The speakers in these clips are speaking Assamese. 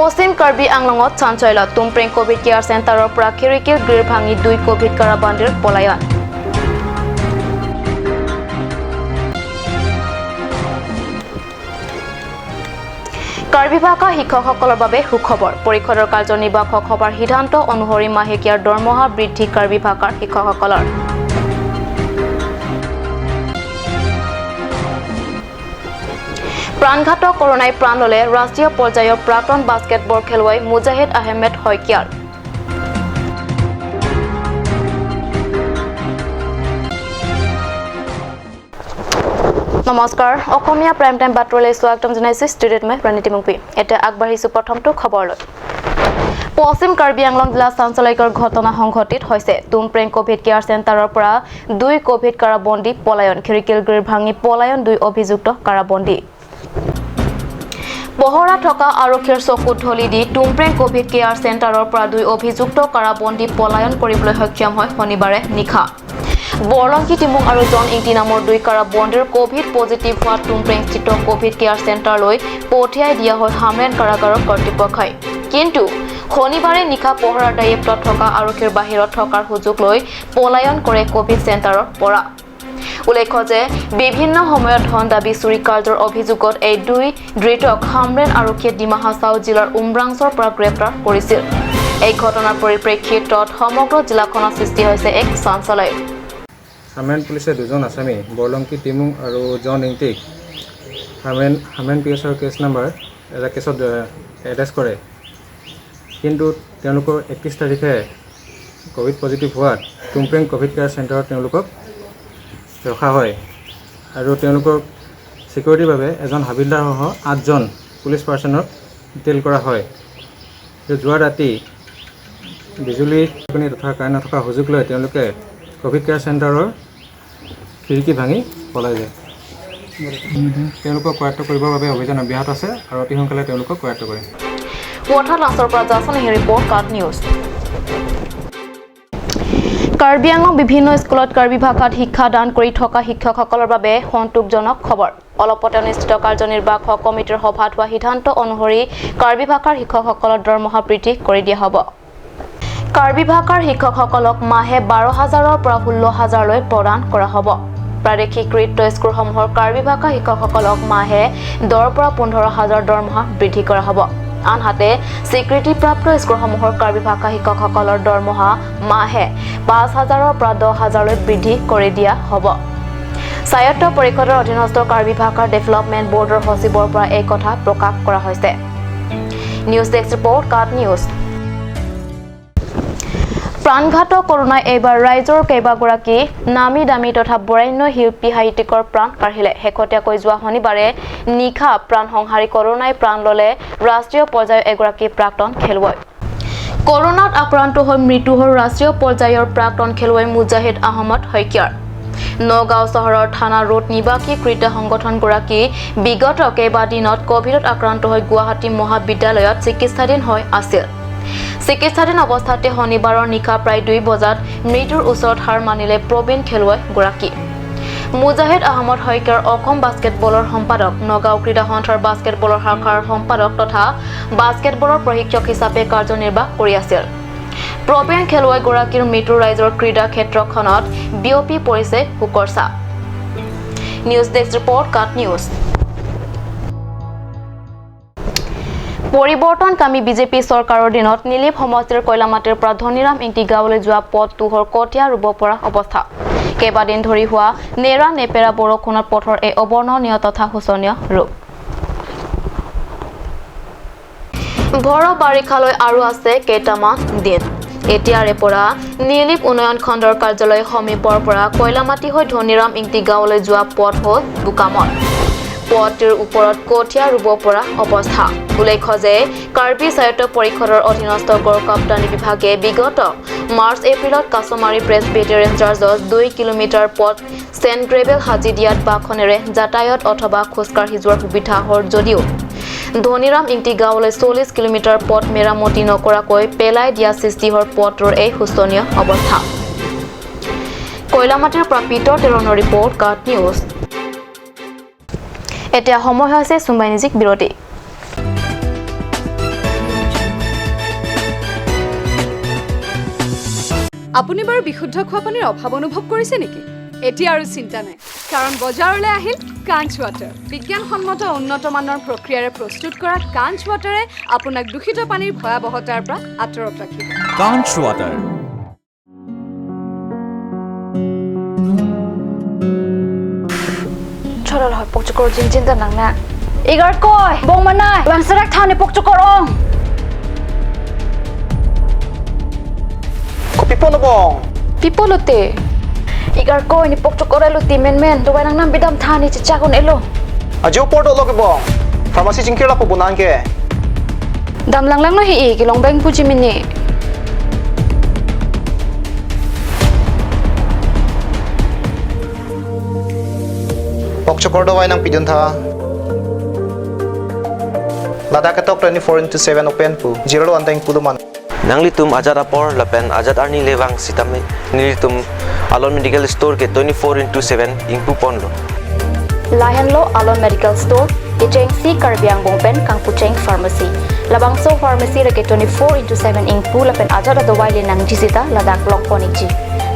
পশ্চিম কাৰ্বি আংলঙত চাঞ্চল্য। তুমপ্ৰেং কোভিড কেয়াৰ চেণ্টাৰৰ পৰা খিৰিকীৰ গ্ৰীল ভাঙি দুই কোভিড কাৰাবন্দীৰ পলায়ন। কাৰ্বি ভাষা শিক্ষকসকলৰ বাবে সুখবৰ। পৰিষদৰ কাৰ্যনিৰ্বাহক সভাৰ সিদ্ধান্ত অনুসৰি মাহেকীয়াৰ দৰমহা বৃদ্ধি কাৰ্বি ভাষাৰ শিক্ষকসকলৰ। প্ৰাণঘাতক কৰোনাই প্ৰাণ ল'লে ৰাষ্ট্ৰীয় পৰ্যায়ৰ প্ৰাক্তন বাস্কেটবল খেলুৱৈ মুজাহিদ আহমেদ শইকীয়াৰ। নমস্কাৰ, অসমীয়া প্ৰাইম টাইম বাতৰিলৈ স্বাগতম জনাইছোঁ। ষ্টুডিঅ'ত মই প্ৰণীতি মুংপি। এতিয়া আগবাঢ়িছোঁ প্ৰথমটো খবৰলৈ। পশ্চিম কাৰ্বি আংলং জিলাত চাঞ্চল্যকৰ ঘটনা সংঘটিত হৈছে। তুমপ্ৰেং কোভিড কেয়াৰ চেণ্টাৰৰ পৰা দুই কোভিড কাৰাবন্দী পলায়ন। খিৰিকীৰ গ্ৰীল ভাঙি পলায়ন দুই অভিযুক্ত কাৰাবন্দী। পহৰা থকা আৰক্ষীৰ চকুত ঢলি দি তুমপ্ৰেং কোভিড কেয়াৰ চেণ্টাৰৰ পৰা দুই অভিযুক্ত কাৰাবন্দী পলায়ন কৰিবলৈ সক্ষম হয় শনিবাৰে নিশা। বৰলংকি টিমুং আৰু জন ইংটি নামৰ দুই কাৰাবন্দীৰ কোভিড পজিটিভ হোৱা তুমপ্ৰেংস্থিত কোভিড কেয়াৰ চেণ্টাৰলৈ পঠিয়াই দিয়া হয় হামৰেণ কাৰাগাৰৰ কৰ্তৃপক্ষই। কিন্তু শনিবাৰে নিশা পহৰাৰ দায়িত্বত থকা আৰক্ষীৰ বাহিৰত থকাৰ সুযোগ লৈ পলায়ন কৰে কোভিড চেণ্টাৰৰ পৰা। উল্লেখ্য যে বিভিন্ন সময়ত ধন দাবী চুৰি কাৰ্যৰ অভিযোগত এই দুই ধৃতক হামৰেণ আৰক্ষীয়ে ডিমা হাছাও জিলাৰ উমৰাংছৰ পৰা গ্ৰেপ্তাৰ কৰিছিল। এই ঘটনাৰ পৰিপ্ৰেক্ষিতত সমগ্ৰ জিলাখনত সৃষ্টি হৈছে এক চাঞ্চল্যৰ। হামৰেণ পুলিচে দুজন আছামী বৰলংকি টিমুং আৰু জন ইংটিক হামৰেণ পি এছৰ কেছ নাম্বাৰ এটা কেছত এৰেষ্ট কৰে। কিন্তু তেওঁলোকৰ 31 তাৰিখে ক'ভিড পজিটিভ হোৱাত তুমপ্ৰেং ক'ভিড কেয়াৰ চেণ্টাৰত তেওঁলোকক ৰখা হয় আৰু তেওঁলোকক ছিকিউৰিটিৰ বাবে এজন হাবিলদাৰসহ 8জন পুলিচ পাৰ্চনক ডিটেইল কৰা হয়। যোৱা ৰাতি বিজুলী তথা কাৰেণ্ট নথকাৰ সুযোগ লৈ তেওঁলোকে ক'ভিড কেয়াৰ চেণ্টাৰৰ খিৰিকী ভাঙি পলাই যায়। তেওঁলোকক কৰায়ত্ব কৰিবৰ বাবে অভিযান অব্যাহত আছে আৰু অতি সোনকালে তেওঁলোকক কৰায়ত্ব কৰে। ৰিপৰ্ট কাট নিউজ। কাৰ্বি আংলং বিভিন্ন স্কুলত কাৰ্বি ভাষাত শিক্ষা দান কৰি থকা শিক্ষকসকলৰ বাবে সন্তোষজনক খবৰ। অলপতে অনুষ্ঠিত কাৰ্যনিৰ্বাহক কমিটিৰ সভাত হোৱা সিদ্ধান্ত অনুসৰি কাৰ্বি ভাষাৰ শিক্ষকসকলৰ দৰমহা বৃদ্ধি কৰি দিয়া হ'ব। কাৰ্বি ভাষাৰ শিক্ষকসকলক মাহে 12,000ৰ পৰা 16,000লৈ প্ৰদান কৰা হ'ব। প্ৰাদেশিকৃত স্কুলসমূহৰ কাৰ্বি ভাষা শিক্ষকসকলক মাহে 10ৰ পৰা 15,000 দৰমহা বৃদ্ধি কৰা হ'ব। আনহাতে স্বীকৃতিপ্ৰাপ্ত স্কুলসমূহৰ কাৰ্বি ভাষা শিক্ষকসকলৰ দৰমহা মাহে 5,000ৰ পৰা 10,000লৈ বৃদ্ধি কৰি দিয়া হ'ব। স্বায়ত্ত পৰিষদৰ অধীনস্থ কাৰ্বি ভাষাৰ ডেভেলপমেণ্ট বৰ্ডৰ সচিবৰ পৰা এই কথা প্ৰকাশ কৰা হৈছে। নিউজ ডেস্ক ৰিপৰ্ট, কাট নিউজ। প্ৰাণঘাতক কৰোনাই এইবাৰ ৰাইজৰ কেইবাগৰাকী নামী দামী তথা বৰেণ্য শিল্পী সাহিত্যিকৰ প্ৰাণ কাঢ়িলে। শেহতীয়াকৈ যোৱা শনিবাৰে নিশা প্ৰাণ সংহাৰী কৰোনাই প্ৰাণ ল'লে ৰাষ্ট্ৰীয় পৰ্যায়ৰ এগৰাকী প্ৰাক্তন খেলুৱৈ। কৰোনাত আক্ৰান্ত হৈ মৃত্যু হ'ল ৰাষ্ট্ৰীয় পৰ্যায়ৰ প্ৰাক্তন খেলুৱৈ মুজাহিদ আহমদ শইকীয়াৰ। নগাঁও চহৰৰ থানা ৰোড নিবাসী ক্ৰীড়া সংগঠনগৰাকী বিগত কেইবাদিনত কভিডত আক্ৰান্ত হৈ গুৱাহাটী মহাবিদ্যালয়ত চিকিৎসাধীন হৈ আছিল। চিকিৎসাধীন অৱস্থাতে শনিবাৰৰ নিশা প্ৰায় 2 বজাত মৃত্যুৰ ওচৰত হাৰ মানিলে প্ৰবীণ খেলুৱৈগৰাকী। মুজাহিদ আহমদ শইকীয়াৰ অসম বাস্কেটবলৰ সম্পাদক, নগাঁও ক্ৰীড়া সন্থাৰ বাস্কেটবলৰ শাখাৰ সম্পাদক তথা বাস্কেটবলৰ প্ৰশিক্ষক হিচাপে কাৰ্যনিৰ্বাহ কৰি আছিল। প্ৰবীণ খেলুৱৈগৰাকীৰ মৃত্যু ৰাইজৰ ক্ৰীড়া ক্ষেত্ৰখনত বিয়পি পৰিছে শোকৰ ছাঁ। নিউজ ডেস্ক ৰিপৰ্ট, কাট নিউজ। পৰিৱৰ্তনকামী বিজেপি চৰকাৰৰ দিনত নীলিপ সমষ্টিৰ কয়লামাটিৰ পৰা ধনীৰাম ইংটি গাঁৱলৈ যোৱা পথটোৰ কঠীয়া ৰুব পৰা অৱস্থা। কেইবাদিন ধৰি হোৱা নেৰা নেপেৰা বৰষুণত পথৰ এই অবৰ্ণনীয় তথা শোচনীয় ৰূপ। ভৰ বাৰিষালৈ আৰু আছে কেইটামান দিন। এতিয়াৰে পৰা নীলিপ উন্নয়ন খণ্ডৰ কাৰ্যালয় সমীপৰ পৰা কয়লামাটি হৈ ধনীৰাম ইংটি গাঁৱলৈ যোৱা পথ হ'ল বোকাময়। পথটোৰ ওপৰত কঠীয়া ৰুব পৰা অৱস্থা। উল্লেখ্য যে কাৰ্বি স্বায়ত্ত পৰিষদৰ অধীনস্থ গড়কাপ্তানি বিভাগে বিগত মাৰ্চ এপ্ৰিলত কাছমাৰী প্ৰেছবিটেৰিয়ান চাৰ্চত 2 কিলোমিটাৰ পথ চেণ্ড গ্ৰেভেল সাজি দিয়াত বাহনেৰে যাতায়াত অথবা খোজকাঢ়ি যোৱাৰ সুবিধা হ'ল যদিও ধনীৰাম ইংটি গাঁৱলৈ 40 কিলোমিটাৰ পথ মেৰামতি নকৰাকৈ পেলাই দিয়া সৃষ্টি হোৱাৰ পথটোৰ এই শোচনীয় অৱস্থা। কয়লামাটিৰ পৰা পিটৰ তেৰণৰ ৰিপৰ্ট, কাট নিউজ। এতিয়া সময় হৈছে চুম্বাইনিজিক বিৰতি। আপুনি বাৰু বিশুদ্ধ খোৱা পানীৰ অভাৱ অনুভৱ কৰিছে নেকি? এতিয়া আৰু চিন্তা নাই, কাৰণ বজাৰলৈ আহিল কাঞ্চ ৱাটাৰ। বিজ্ঞানসন্মত উন্নত মানৰ প্ৰক্ৰিয়াৰে প্ৰস্তুত কৰা কাঞ্চ ৱাটাৰে আপোনাক দূষিত পানীৰ ভয়াৱহতাৰ পৰা আঁতৰত ৰাখিব। কাঞ্চ water. Chorol hoi pok chukor jin jin da nang na. Igar koi bong manai bang sarak thane pok chukor ong. Ko pipo no bong. Pipo lote. Igar koi ni pok chukor elo ti men men do nang nam bidam thani chicha kon elo. Ajo porto lo ke bong. Pharmacy jingkir la po bonan ke. Dam lang lang no hi ki long bang puji mini. Pok chokor dawai nang pidun tha. Ladakh tok 24/7 open pu 0 anteng puluman. Nangli tum Azad apor lapen Azad arni lewang sitame nilitum Alon Medical Store ke 24/7 ingpu ponlo. Lahenlo Alon Medical Store Icheng si Karbiang Bongpen Kangpucheng Pharmacy. Labangso Pharmacy rake 24/7 ingpu lapen Azad adawai le nang jisita Ladakh long ponikji.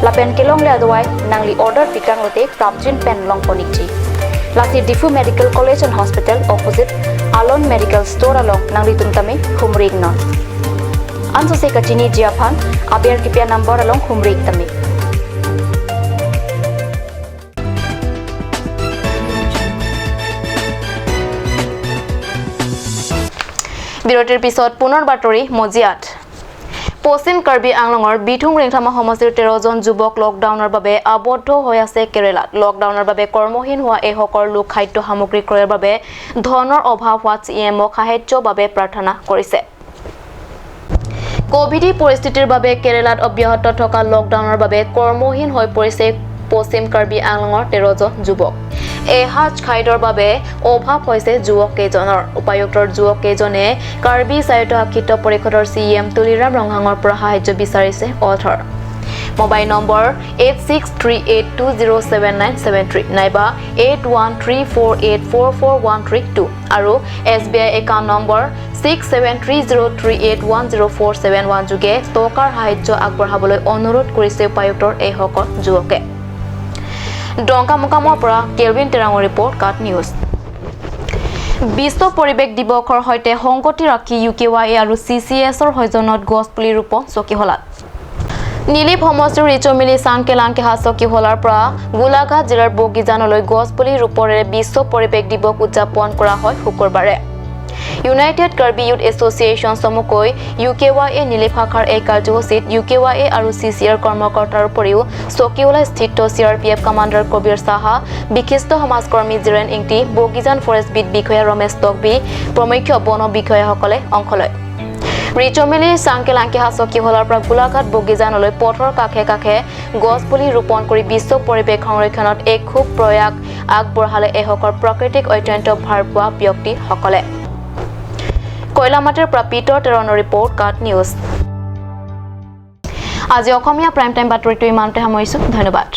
Lapen kelong le adawai nangli order pikang lote prapjin pen long ponikji. Lasi Difu Medical College and Hospital opposite Alon Medical Store along Nangli Tumtame Humrig non. Anso se kachini jiaphan aber kipya number along Humrig tame. বিৰতিৰ পিছত পুনৰ বাতৰি মজিয়াত। পশ্চিম কাৰ্বি আংলঙৰ বিথুং ৰেংথামা সমষ্টিৰ 13 জন যুৱক লকডাউনৰ বাবে আবদ্ধ হৈ আছে কেৰেলাত। লকডাউনৰ বাবে কৰ্মহীন হোৱা এইসকল লোক খাদ্য সামগ্ৰী ক্ৰয়ৰ বাবে ধনৰ অভাৱ হোৱাত চি এমক সাহায্যৰ বাবে প্ৰাৰ্থনা কৰিছে। কোভিড পৰিস্থিতিৰ বাবে কেৰেলাত অব্যাহত থকা লকডাউনৰ বাবে কৰ্মহীন হৈ পৰিছে পশ্চিম কাৰ্বি আংলঙৰ 13 জন যুৱক। এসাঁজ খাদ্যৰ বাবে অভাৱ হৈছে যুৱক কেইজনৰ। উপায়ুক্তৰ যুৱক কেইজনে কাৰ্বি স্বায়ত্তশাসিত পৰিষদৰ চি এম তুলিৰাম ৰংহাঙৰ পৰা সাহায্য বিচাৰিছে। অথৰ মোবাইল নম্বৰ 8638207973 নাইবা 8134844132 আৰু S B I account number 6730381047 যোগে টকাৰ সাহায্য আগবঢ়াবলৈ অনুৰোধ কৰিছে উপায়ুক্তৰ এইসকল যুৱকে। ডংকামুকামৰ পৰা কেলভিন টেৰাঙৰ ৰিপৰ্ট, কাট নিউজ। বিশ্ব পৰিৱেশ দিৱসৰ সৈতে সংগতি ৰাখি ইউ কে ৱাই এ আৰু চি চি এছৰ সৌজন্যত গছপুলি ৰোপণ চকীহলাত। নীলিপ সমষ্টিৰ ৰিচমিলি চাংকেলাংকেহা চকীহলাৰ পৰা গোলাঘাট জিলাৰ বগীজানলৈ গছপুলি ৰোপণেৰে বিশ্ব পৰিৱেশ দিৱস উদযাপন কৰা হয় শুকুৰবাৰে। ইউনাইটেড কাৰ্বি ইউথ এছ'চিয়েশ্যন চমুকৈ ইউ কে ৱাই এ নীলিপ শাখাৰ এই কাৰ্যসূচীত ইউ কে ৱাই এ আৰু চি চি আৰ কৰ্মকৰ্তাৰ উপৰিও চকীহলা স্থিত C R P F commander Kabir Saha, বিশিষ্ট সমাজকৰ্মী জিৰেন ইংটি, বগীজান ফৰেষ্ট বিট বিষয়া ৰমেশ টকবি প্ৰমুখ্য বন বিষয়াসকলে অংশ লয়। ৰিচমিলি চাংকেলাংকেহা চকীহলাৰ পৰা গোলাঘাট বগীজানলৈ পথৰ কাষে কাষে গছপুলি ৰোপণ কৰি বিশ্ব পৰিৱেশ সংৰক্ষণত এক খুব প্ৰয়াস আগবঢ়ালে এইসকল প্ৰাকৃতিক অত্যন্ত ভালপোৱা ব্যক্তিসকলে। কয়লামাটিৰ পৰা পিটৰ টেৰণৰ ৰিপৰ্ট, কাট নিউজ। আজি অসমীয়া প্ৰাইম টাইম বাতৰিটো ইমানতে সামৰিছোঁ। ধন্যবাদ।